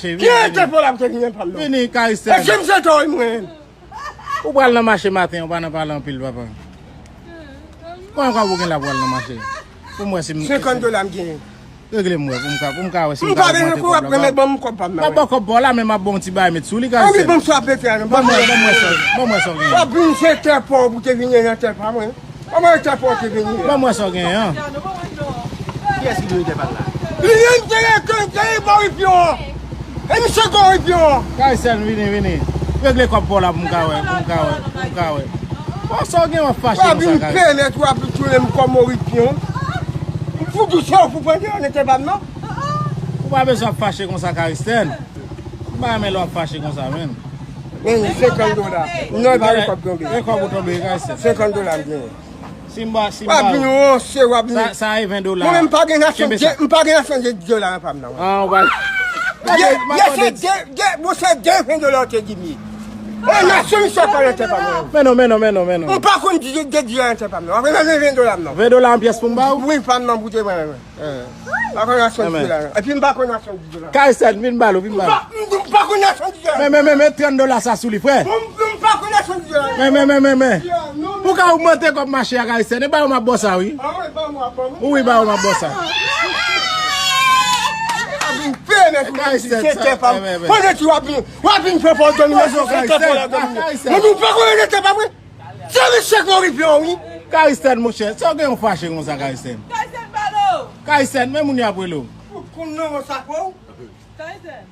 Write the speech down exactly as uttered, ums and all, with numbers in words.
Ki entèpò l ap te vin nan pa m nan? Vini, Karistèn. Èske m se tò wi mwen? Ou pral nan mache maten, ou pa nan pale anpil, papa. Konbyen kòb ou gen la pou al nan mache? Pou m wè si m... Senkant dola m genyen. Regle m wè, pou m ka, pou m ka wè si m ka ogmante kòb la. M pa bezwen kòb, ap remèt ban m kòb pa m nan. M ap ba w kòb pa w la, men m ap ba w yon ti bagay met sou li, Karistèn. Anvi ban m sa pete a non. Ban m wè, ban m wè sa, ban m wè sa w genyen. W ap vin se tè pa w pou te vin nan tè pa mwen. Kòman entèpò te vini? Ban mwen sa w genyen an. Kiyès ki dwe entèpò la? Li menm te rete, te bò ripyon an. E misye gwo ripyon an. Karistèn, vini, vini. Regle kòb pa w la pou m ka wè, pou m ka wè, pou m ka wè. Bon, sa w gen w ap fache konsa, Karistèn? W ap vin pèmèt w ap tounen m kòm ripyon. M fout ou se w pou pran de an entèpò non. Ou pa bezwen ap fache konsa, Karistèn. M pa renmen lè w ap fache konsa, menn. Men senkant dola. Non, e pa yon kòb tonbe. E kòb ou tonbe, Karistèn. Senkant dola m genyen. Si m ba, si m ba w. W ap vin ranse, w ap vin... Sa, sa e ven dola. Mwen menm m pa gen nasyon de, m pa gen nasyon de dola nan pa m nan. Ah, ou pa... Ye, ye, se de, de, bon, se de ven dola w te di m ye. E nasyon misye ap pale nan tèt pa mwen. Men non, men non, men non, men non. M pa konn de, de dola nan tèt pa m nan. W ap ranse ven dola m nan. Ven dola yon pyès pou m ba w? Wi, pa m nan boute mwen. Eh. Pa konn nasyon di dola non. Epi m pa konn nasyon di dola. Karistèn, vin ba l, vin ba l. M pa, m, m pa konn nasyon di dola. Men, men, men, men trant dola sa sou li, frè. M, m pa konn nasyon di dola. Men, men, men, men, men. Pou ka ogmante kòb mache a, Karistèn, e ba yo m ap ba w sa, wi. Ah, wi, ba m, ap ba m. Wi, ba yo m ap ba w sa. A vin fè, men, Karistèn, se tè pa m. Men, men, men. Pandan ti w ap vin, w ap vin fè pa w domine, se tè pa w la domine. Mwen, m pa konn se tè pa mwen. Se misye k mori pyon, wi. Karistèn, monchè, sa w gen yon fache konsa, Karistèn? Karistèn, balo! Karistèn, men moun yo ap rele w. Ou konn non mwen sa pou ou? Karistèn.